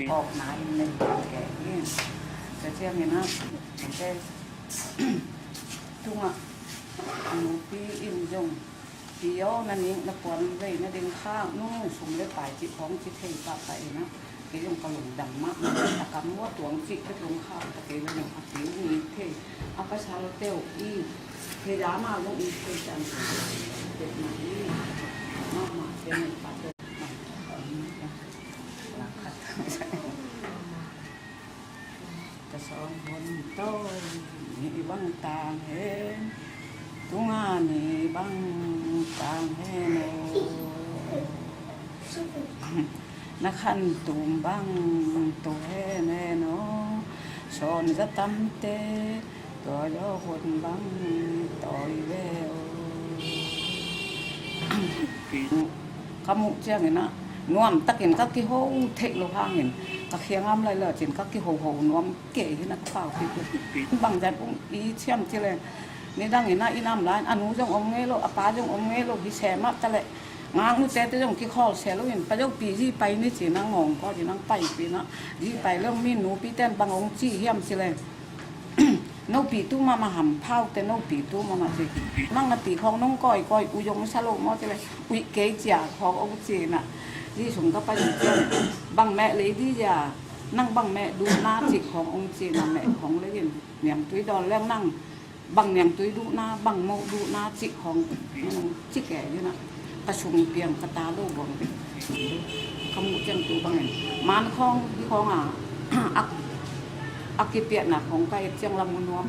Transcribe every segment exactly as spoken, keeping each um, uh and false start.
Kawkna in nei kei in. Tua ciangin ah, ute tungah a nupi in zong, "Pi aw, na nik na puan vei na ding khak nu, sum le pai cih khawng ci thei pahpah in ah, kei zong ka lungdam mahmah, a kam uh a tuang cih ka tuang khak ta kei lo zong a pi uh nik thei, a pasal teuh i thei dam a zong i thei ciang thei dam a i mahmah te nei pah teuh." Ka sawm hun tawi ni bang tang hen, tunga ni bang tang hen aw. Na khan tum bang tu hen hen aw. Sawn za tamte tua zaw hun bang tawi ve aw. Ka muh ciangin ah nuam takin ka kiho theih lo hangin ka khiangam lai lo cin ka kihoho nuam kei hi na ka pau kei. Bang zat ung i ciam ci le, nidang in ah i nam lai a nu zong om ngei lo, a pa zong om ngei lo, hi se mah ta le, ngaknu tete zong kikhawl se lo in, pa zong pi zi pai ni ci na ngawng kawt in ang pai pi na, zi pai lo mi nupi ten bang ong ci hiam ci le, "Nopi tu mahmah ham, phaute nopi tu mahmah," ci. "Nang na pi khawng nong kawikawi uh zong sa lo maw?" ci le, "Uih kei cia," khawng ong ci na. Zi sung ka pai zi ciang, "Bang meh lei di cia, nang bang meh duh na?" ci khawng ong ci na, meh khawng lei in, "Niangtui dawn leng nang bang niangtui duh na, bang moh duh na?" ci khawng ci kei hi na. Ka sung piang ka ta lo bang ka muh ciang tu bangin man khawng hi khawng a, a, a kipiahna khawng ka et ciang lam nuam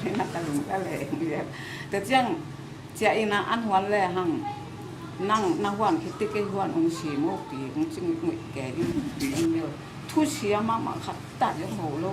le na ka lung ka leng le. Te ciang cia in ah an huan le hang, "Nang na huan khit teh kei huan ong si maw pi?" ong ci nguih nguih kei in. Thusia mahmah khat ta zong ho lo.